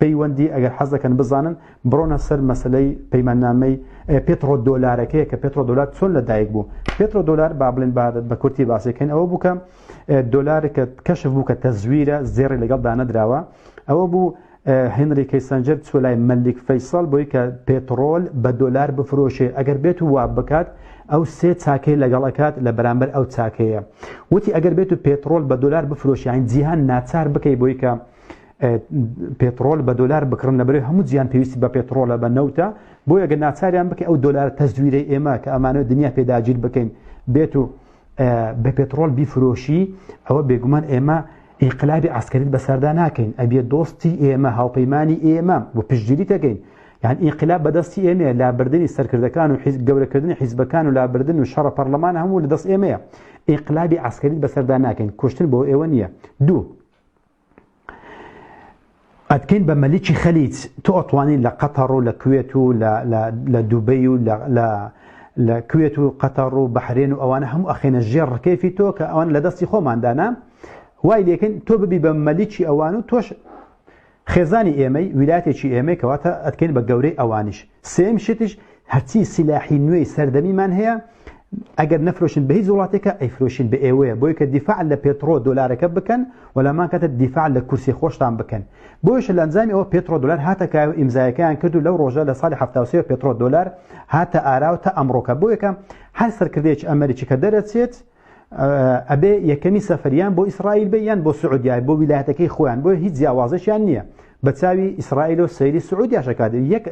پەیوەندی ئەگەر حەز دەکەن بزانن بڕۆنە سەر مەسەلەی پەیماننامەی پێترۆ دۆلارەکەیە کە پێترۆ دۆلار چۆن لە دایک بوو. پێترۆ دۆلار با بڵێن با بە کورتی باسێکەین ئەوە بوو کە دۆلار کە کەشف بوو کە تەزویرە زێڕی لەگەڵ دانەدراوە ئەوە بوو هێنری کەیسەنجەر چوە لای مەلیک فەیسەڵ بۆی کە پێترۆل بە دۆلار بفرۆشێ ئەگەر بێت و وا بکات ئەو سێ چاکەی لەگەڵ ئەکات لە بەرامبەر ئەو چاکەیە وتی ئەگەر بێت و پێترۆل بە دۆلار بفرۆشی یانی جیهان ناچار بکەی بۆی کە پێترۆل بە دۆلار بکڕن لەبەرەی هەموو جیهان پێویستی بە پێترۆلە بە نەوتە بۆیە گەر ناچاریان بکەی ئەو دۆلارە تەزویرەی ئێمە کە ئەمانەوێت دنیا پێداگیر بکەین بێت و بە پێترۆل بیفرۆشی ئەوە بێگومان ئێمە ئینقلابی عسکەریت بەسەردا ناکەین ئەبێ دۆستی ئێمە هاوپەیمانی ئێمە و پشتگیری دەکەین یان ئینقلاب بەدەستی ئێمەیە لابردنی سەرکردەکان و حیزب گەورەکردنی حیزبەکان و لابردن و شەڕە پەرلەمان هەموو لە دەست ئێمەیە ئینقلابی عسکەریت بەسەردا ناکەین کوشتن بۆ ئێوە نییە دوو ئەتکەین بە مەلیکی خەلیج تۆ ئەتوانی لە قەتەڕ و لە کوێت و لە دوبەی و لە کوێت و قەتەڕ و بەحرێن و ئەوانە هەموو ئەخێنە ژێر ڕکێفی تۆ کە ئەوان لە دەستی خۆماندانا وای لێکن تۆ ببی بە مەلیکی ئەوان و تۆش خێزانی ئێمەی ویلایەتێکی ئێمەی کەواتە ئەتکەین بە گەورەی ئەوانیش سێم شتیش هەرچی سیلاحی نوێی سەردەمیمان هەیە ئەگەر نەفرۆشین بە هیچ وڵاتێکە ئەیفرۆشین بە ئێوەیە بۆی کە دیفاع لە پێترۆ دۆلارەکە بکەن و لەمان کاتە دیفاع لە کورسی خۆشتان بکەن بۆیش لە ئەنجامی ئەوە پێترۆ دۆلار هاتە کایە و ئیمزایەکەیان کرد و لەو ڕۆژە لە ساڵی 73 پێترۆ دۆلار هاتە ئارا و تا ئەمڕۆکە بۆیەکە هەر سەرکردەیەکی ئەمریکی کە دەرەچێت ئەبێ یەکەمی سەفەریان بۆ ئیسرائیل بێ یان بۆ سعودیای بۆ ویلایەتەکەی خۆیان بۆ هیچ جیاوازێکیان نییە بە چاوی ئیسرائیل و سەیری سعودیاش ئەکات یەک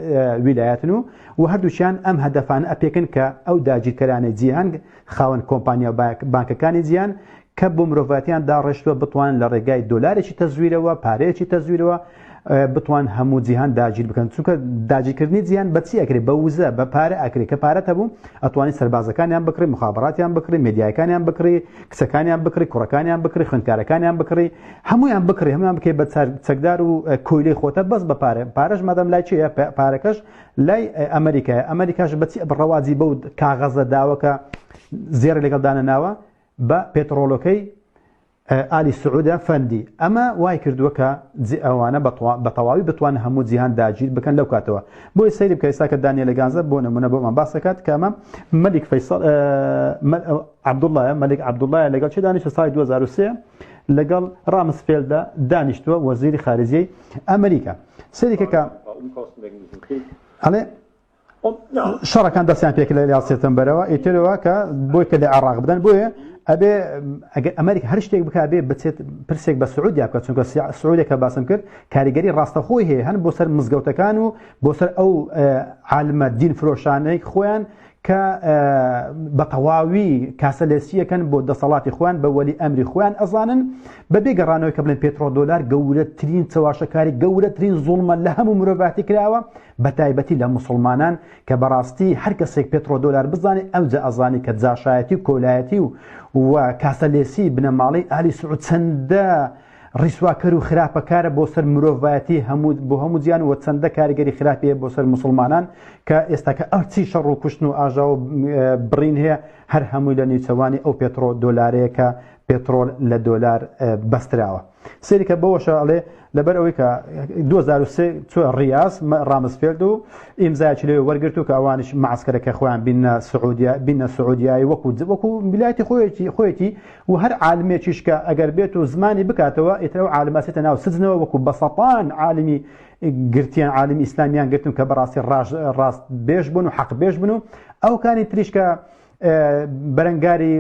ویلایەتن و و هەردووکیان ئەم هەدەفانە ئەپێکن کە ئەو داگیرکەرانەی جیهان خاوەن کۆمپانیا و بانکەکانی جیهان کە بۆ مرۆڤایەتیان داڕێشتووە بتوانن لە ڕێگای دۆلارێکی تەزویرەوە پارەیەکی تەزویرەوە بتوان هەموو جیهان داگیر بکەن چونکە داگیرکردنی جیهان بەچی ئەکرێ بە وزە بە پارە ئەکرێ کە پارەت هەبوو ئەتوانی سەربازەکانیان بکڕی مخابراتیان بکڕی مێدیایەکانیان بکڕی کچەکانیان بکڕی کوڕەکانیان بکڕی خوێندکارەکانیان بکڕی هەموویان بکڕی هەموویان بکەی بە چەکدار و کۆیلەی خۆتە بەس بە پارە پارەش مادەم لای چیە پارەکەش لای ئەمریکایە ئەمریکاش بەچی ڕەواجی بەو کاغەزە داوە کە زێڕی لەگەڵ دانەناوە بە پێتڕۆڵەکەی ئالی سعودە فەندی ئەمە وای کردووە کە ئەوانە بە تەواوی بتوانن هەموو جیهان داگیر بکەن لەو کاتەوە بۆیە سەیری بکە ئێستا کە دانیێلە گانزە بۆ نمونە بۆمان باس دەکات کە ئەمە مەلیک فەیسەڵ عەبدوڵڵایە مەلیک عەبدوڵڵایە لەگەڵ چێ دانیشتە ساڵی 2003 لەگەڵ ڕامسفێلدا دانیشتووە وەزیری خارجیەی ئەمریکا سەیری کە کە ئەڵێ شەڕەکان دەستیان پێکرد لە یازدە سێپتەمبەرەوە ئیترەوە کە بۆی کە لە عێراق بدەن بۆیە ئەبێ ئەگەر ئەمریکا هەر شتێک بکە بێ بچێت پرسێک بە سعودیا بکات چونکە سعودیا کە باسم کرد کاریگەری ڕاستەخۆی هەیە هەن بۆ سەر مزگەوتەکان و بۆ سەر ئەو عالمە دین فرۆشانەی خۆیان کە بە تەواوی کاسەلێسیەکەن بۆ دەسەڵاتی خۆیان بە وەلی ئەمری خۆیان ئەزانن بە بێ گەڕانەوەی کە بڵێن پێترۆ دۆلار گەورەترین چەواشەکاری گەورەترین زوڵمە لە هەموو مرۆڤاتی کراوە بەتایبەتی لە موسڵمانان کە بەڕاستی هەر کەسێک پێترۆ دۆلار بزانێ ئەوجا ئەزانێ کە جاشایەتی و کۆلایەتی و و کاسەلێسی بنەماڵەی ئالی سعود چەندە ڕیسواکەر و خراپەکارە بۆ سەر مرۆڤایەتی هەموو بۆ هەموو جیان و چەندە کاریگەری خراپی هەیە بۆ سەر موسڵمانان کە ئێستاکە ئەرچی شەڕ و کوشتن و ئاژاوە بڕین هەیە هەر هەمووی لە نیوچەوانی ئەو پێترۆ دۆلارەیە کە پێترۆل لە دۆلار بەستراوە. سەیری کە بەوەشە ئەڵێ لەبەر ئەوەی کە 2003 چوە ڕیاز ڕامسفێلد و ئیمزایەکی لەوێ وەرگرت و کە ئەوانیش مەعسکەرەکە خۆیان بینە سعودیا بینە سعودیای وەکو وەکو ویلایەتی خۆیەتی خۆیەتی و هەر عالمێکیش کە ئەگەر بێت و زمانی بکاتەوە ئیتر ئەو عالمە ئەچێتە ناو سجنەوە وەکو بە سەتان عالمی گرتیان عالمی ئیسلامیان گرتن کە بەڕاستی ڕاست بێژ بوون و حەق بێژ بوون و ئەو کانی تریش کە بەرەنگاری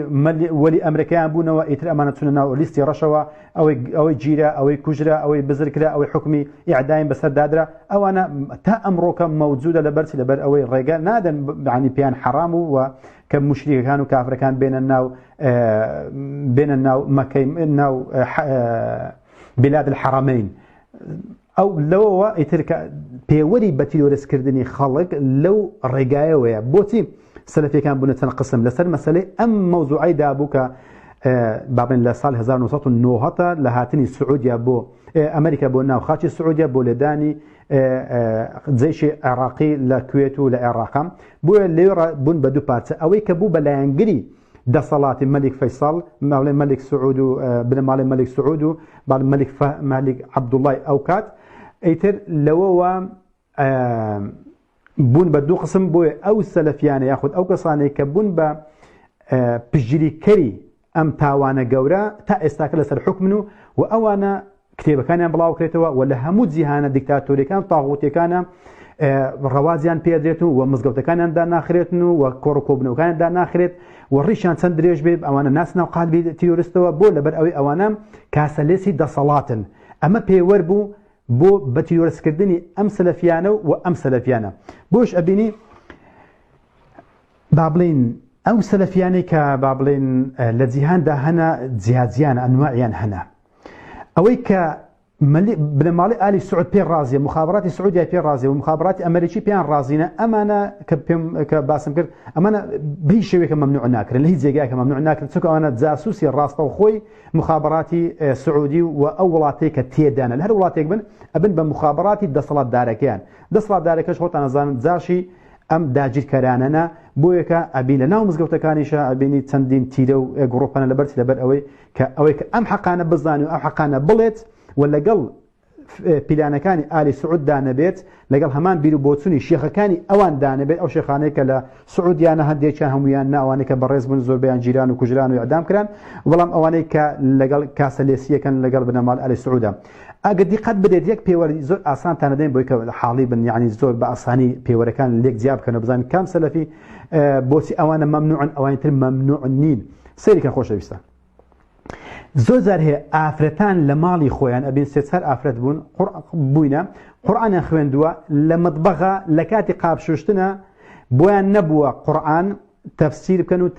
وەلی ئەمرەکەیان بوونەوە ئیتر ئەمانە چونە ناو لیستی ڕەشەوە ئەوەی ئەوەی گیرا ئەوەی کوژرا ئەوەی بزر کرا ئەوەی حکومی ئیعدایم بەسەر دادرا ئەوانە تا ئەمڕۆکە مەوجودە لەبەرچی لەبەر ئەوەی ڕێگە نادەن عنی پێیان حەرام و و کە مشریکەکان و کافرەکان بێنە ناو بێنە ناو مەکەی ناو بلاد الحرمین ئەو لەوەوە ئیتر کە پێوەری بە تیرۆرستکردنی خەڵک لەو ڕێگایەوەیە. بۆچی سەلەفیەکان بوونە چەند قسم لەسەر مەسەلەی ئەم مەوزوعەی دابوو کە با بڵێن لە ساڵی 1990 لە هاتنی سعودیا بۆ ئەمریکا بۆ ناو خاکی سعودیا بۆ لێدانی جەیشی عێراقی لە کوێت و لە عێراقا بۆیە لێوێ بوون بە دوو پارچە ئەوەی کە بوو بە لایەنگری دەسەڵاتی مەلیک فەیسەڵ، ماڵی مەلیک سعود و بنەماڵەی مەلیک سعود و مەلیک مەلیک عەبدوڵای ئەوکات. ئیتر لەوەوە بوون بە دوو قسم بۆیە ئەو سەلەفیانە یاخود ئەو کەسانەی کە بوون بە پشتگیریکەری ئەم تاوانە گەورە تا ئێستاکە لەسەر حکمن و و ئەوانە کتێبەکانیان بڵاوکرێتەوە و لە هەموو جیهانە دیکتاتۆریەکان تاغوتەکانە ڕەوازیان پێدرێت و و مزگەوتەکانیان داناخرێتن و و کۆڕ و کۆبنەوەکانیان داناخرێت و ڕیشیان چەند درێژ بێت ئەوانە ناسناو قالبی تیرۆرستەوە بۆ لەبەر ئەوەی ئەوانە کاسەلێسی دەسەڵاتن ئەمە پێوەر بوو بۆ بە تیرۆرستکردنی ئەم سەلەفیانە و ئەم سەلەفیانە بۆش ئەبینی با بڵێین ئەو سەلەفیانەی کە با بڵێن لە جیهاندا هەنە جیاجیانە ئەنواعیان هەنە ئەوەی کە بنەماڵەی ئالی سعود پێ ڕازیە مخابراتی سعودیا پێ ڕازیە و مخابراتی ئەمریکی پێیان ڕازینە ئەمانە کە پێم کە باسم کرد ئەمانە بە هیچ شێوەیەکە مەمنوع ناکرێن لە هیچ جێگایەکە مەمنوع ناکرێن چونکە ئەوانە جاسوسی ڕاستەوخۆی مخابراتی سعودی و ئەو وڵاتەی کە تێدانە لە هەر وڵاتێک بن ئەبن بە مخابراتی دەسەڵاتدارەکەیان دەسەڵاتدارەکەش خۆتان ئەزانن جاشی ئەم داگیرکەرانەنە بۆیەکە ئەبین لە ناو مزگەوتەکانیشا ئەبینی چەندین تیرە و گڕۆپەنە لەبەرچی لەبەر ئەوەی کە ئەوەی کە ئەم حەقانە بزانێ و ئەم حەقانە بڵێت و لەگەڵ پیلانەکانی ئالی سعود دانەبێت لەگەڵ هەمان بیر و بۆچونی شێخەکانی ئەوان دانەبێت ئەو شێخانەی کە لە سعودیانە هەندێکیان هەمویان ناوانەی کە بەڕێز بوون زۆربەیان گیران و کوژران و ئیعدام کران بەڵام ئەوانەی کە لەگەڵ کاسەلێسیەکەن لەگەڵ بنەماڵ ئالی سعودە ئەگەر دیقەت بدەیت یەک پێوەری زۆر ئاسانتان دەدەین بۆی کە حاڵی بن یعنی زۆر بە ئاسانی پێوەرەکان لێک جیا بکەن و بزانن کام سەلەفی بۆچی ئەوانە مەمنوعن ئەوانی تر مەمنوع نین سەیری کەن خۆشەویستان زۆر جار هەیە ئافرەتان لە ماڵی خۆیان ئەبین سێ چار ئافرەت بوون بووینە قورئانیان خوێندووە لە مەتبەغا لە کاتی قاپ شوشتنە بۆیان نەبووە قورئان تەفسیر بکەن و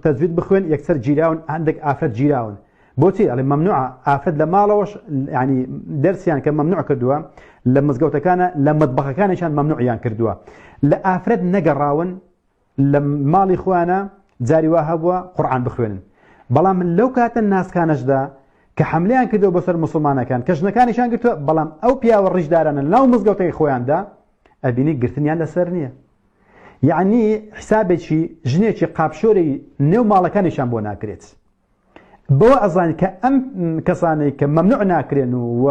تەجوید بخوێن یەکسەر گیراون هەندێک ئافرەت گیراون بۆچی ئەڵێ مەمنوعە ئافرەت لە ماڵەوەش ینی دەرسیان کە مەمنوع کردووە لە مزگەوتەکانە لە مەتبەخەکانیشان مەمنوعیان کردووە لە ئافرەت نەگەڕاون لە ماڵی خۆیانە جاری وا هەبووە قورآن بخوێنن بەڵام لەو کاتە ناسکانەشدا کە حملیان کردەوە بەسەر مسلمانەکان کە ژنەکانیشان گرتووە بەڵام ئەو پیاوە ڕیشدارانە ناو مزگەوتەکەی خۆیاندا ئەبینی گرتنیان لەسەر نییە یعنی حسابێکی ژنێکی قاپشۆری نێو ماڵەکانیشان بۆ ناکرێت بەوە ئەزانیت کە ئەم کەسانەی کە مەمنوع ناکرێن و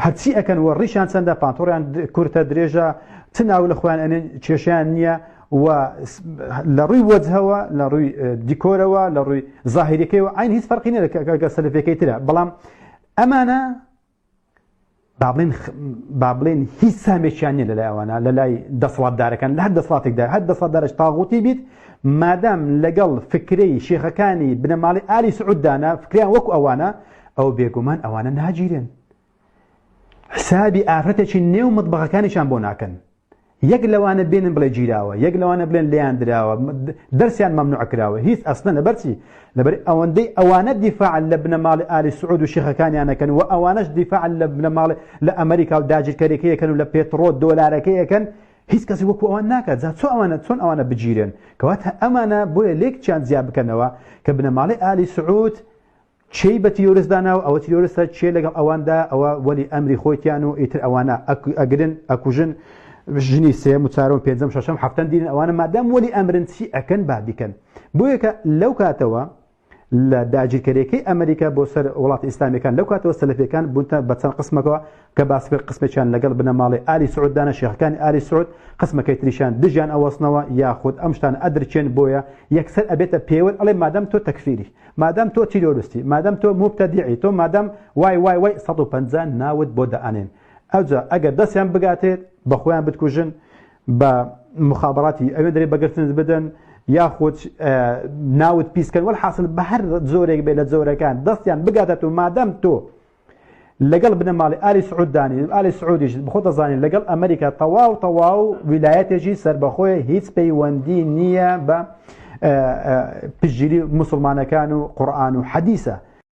هەرچی ئەکەن و ڕیشیان چەندە پانتۆڕیان کورتە درێژە چ ناو لە خۆیان ئەنێن کێشیان نییە و لە ڕووی وەجهەوە لە ڕووی دیکۆرەوە لە ڕووی زاهیرەکەیەوە عین هیچ فەرقی نییە لە سەلەفیەکەی ترە بەڵام ئەمانە با بڵێن با بڵێن هیچ سامێکیان نییە لەلای ئەوانە لەلای دەسەڵاتدارەکان لە هەر دەسەڵاتێکدا هەر دەسەڵاتدارش تاغوتی بیت مادام لەگەڵ فکرەی شێخەکانی بنەماڵی ئالی سعوددانە فکریان وەکو ئەوانە ئەو بێگومان ئەوانە ناگیرێن حسابی ئافرەتێکی نێو مەتبەخەکانیشان بۆ ناکەن یەک لەوانە بێنن بڵێ گیراوە یەک لەوانە بڵێن لێیان دراوە دەرسیان مەمنوع کراوە هیچ ئەسڵەن لەبەرچی لەبەر ئەوەندەی ئەوانە دیفاع لە بنەماڵی ئالی سعود و شێخەکانیان ئەکەن و ئەوانەش دیفاع لە بنەماڵی لە ئەمریکا و داگیرکەریەکەی ئەکەن و لە پێتڕۆ دۆلارەکەی ئەکەن هیچ کەسی وەکو ئەوان ناکات جا چۆ ئەوانە چۆن ئەوانە بگیرێن کەواتە ئەمانە بۆیە لێکچیان جیا بکەنەوە کە بنەماڵەی ئالی سعود کێی بە تیرۆرست داناوە ئەوە تیرۆرستە کێ لەگەڵ ئەواندا ئەوە وەلی ئەمری خۆیتیان و ئیتر ئەوانە ئەگرن ئەکوژن ژنی سێم و چارەم پێنجەم شەشەم حەفتەم دینن ئەوانە مادام وەلی ئەمرن چی ئەکەن با بیکەن بۆیەکە لەو کاتەوە لە داگیرکەریەکەی ئەمریکا بۆ سەر وڵاتی ئیسلامیەکان لەو کاتەوە سەلەفیەکان بوونتە بە چەند قسمەکەوە کە باس کرد قسمێکیان لەگەڵ بنەماڵەی ئالی سعود دانە شێخەکانی ئالی سعود قسمەکەی تریشیان دژیان ئەوەستنەوە یاخود ئەم شتانە ئەدرکێن بۆیە یەکسەر ئەبێتە پێوەر ئەڵێ مادام تۆ تەکفیری مادام تۆ تیرۆرستی مادام تۆ موبتەدیعی تۆ مادام وای وای وای 150 ناوت بۆ دەئەنێن ئەوجا ئەگەر دەستیان بگاتێت بە خۆیان بتکوژن بە مخابراتی ئەوێ دەرێ بەگرتنت بدەن یاخود ناوت پیسکەن وەلحاسل بە هەر جۆرێک بێ لە جۆرەکان دەستیان بگاتە تۆ مادام تۆ لەگەڵ بنەماڵی ئالی سعود دانی ئالی سعودیش بخۆ دەزانین لەگەڵ ئەمریکا تەواو تەواو ویلایەتێکی سربەخۆیە هیچ پەیوەندی نییە بە پشتگیری مسلمانەکان و قورآن و حەدیسە.